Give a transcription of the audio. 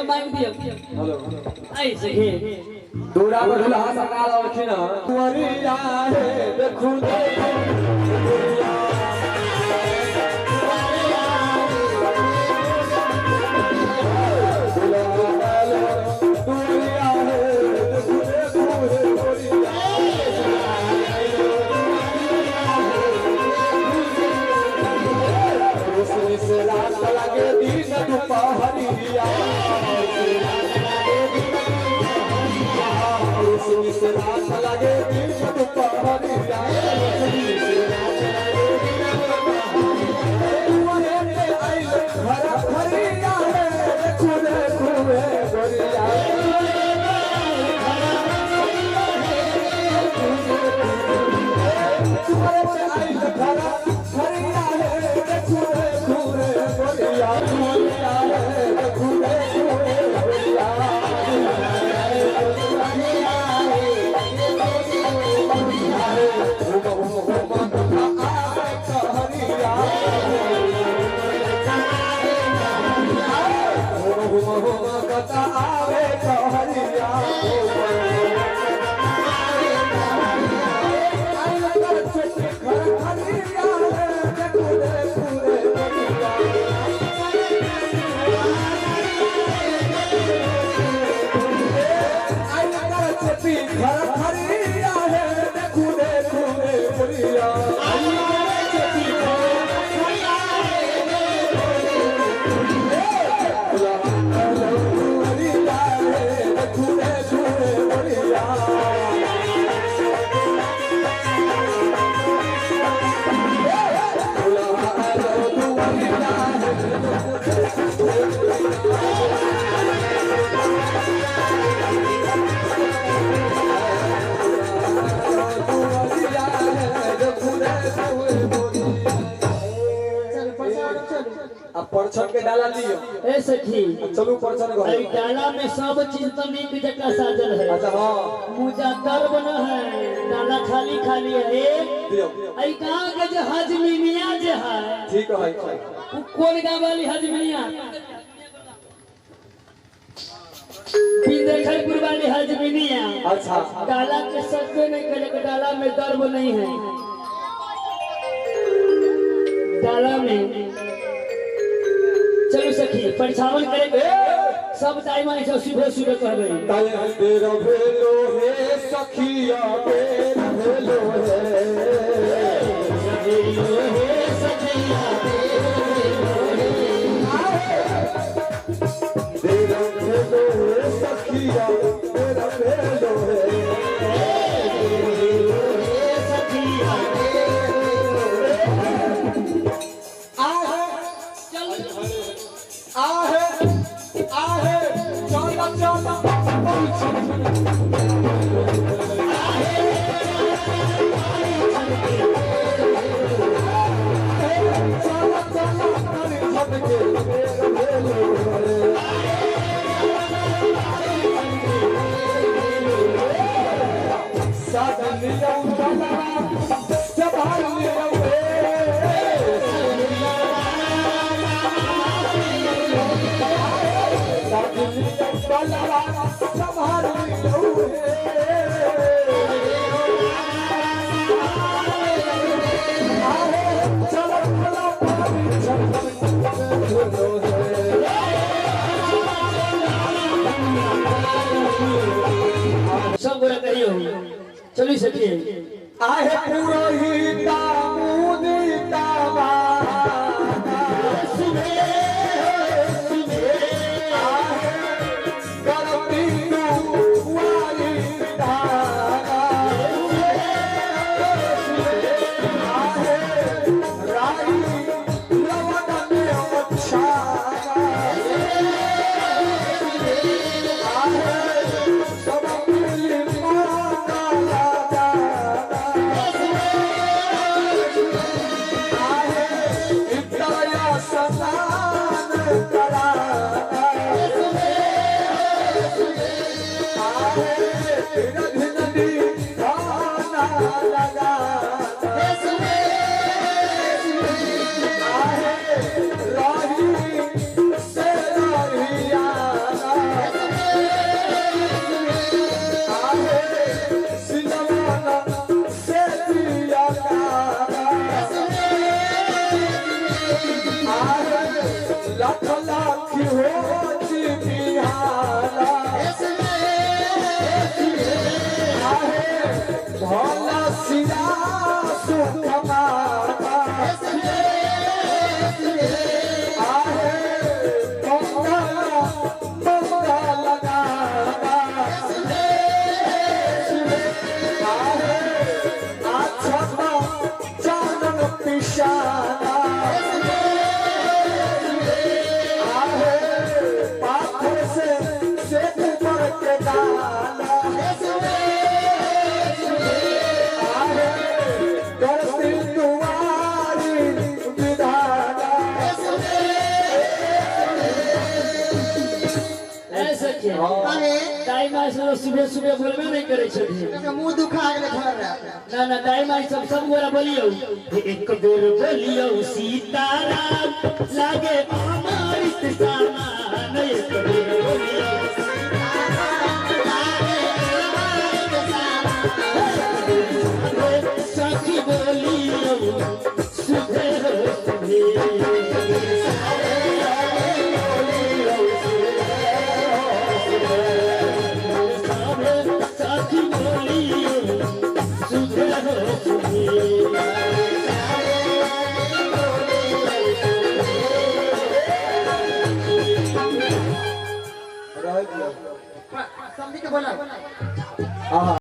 एकरा मांग दियो। हेलो ऐ सखी दूरा पर दुल्हा सरकार अलखिन कुंवरिया हे देखू देखू गोरिया लगे दिन दुपहरिया खरिया हे देखू देखू हे गोरिया खरिया हे देखू देखू हे गोरिया गोरिया हे देखू देखू हे गोरिया परछन के डाला लियो। ए सखी चलू परछन घर। अरे डाला में सब चीज तो नीक जका साजल है। अच्छा हां मुजा दर्ब न है, डाला खाली खाली है। दियो आई गांव के जे हजमिनिया जे है ठीक है, उ कोन गांव वाली हजमिनिया बिंदरखरपुर वाली हजमिनिया। अच्छा डाला के सज्जे नहीं करे, डाला में दर्ब नहीं है, डाला में। चलो सखी परछावन करे सब टाइम I सुबह सुबह कहबे तेरा भेलो हे सखिया तेरा भेलो हे हे सखिया तेरा भेलो हे तेरा भेलो हे सखिया तेरा भेलो हे हे सखिया आहे आहे चला चला चला चला सब गोरा कहियो चलो सखी आहे पुरोहिता मुदिता सखी अरे दाई माई सब सुबह सुबह बोलबे नहीं करे छथिन मुंह दुखा गेलै भर रात। ना ना दाई माई सब सब गोरा बोलियो एक बेर बोलियो सीताराम लागे अमृत समान एक बेर बोलियो सीताराम लागे अमृत समान सखी बोलियो सुबह हो सुबह साथी बोलियो सुबह हो सुबह रह दिया समझी के बोला। हाँ।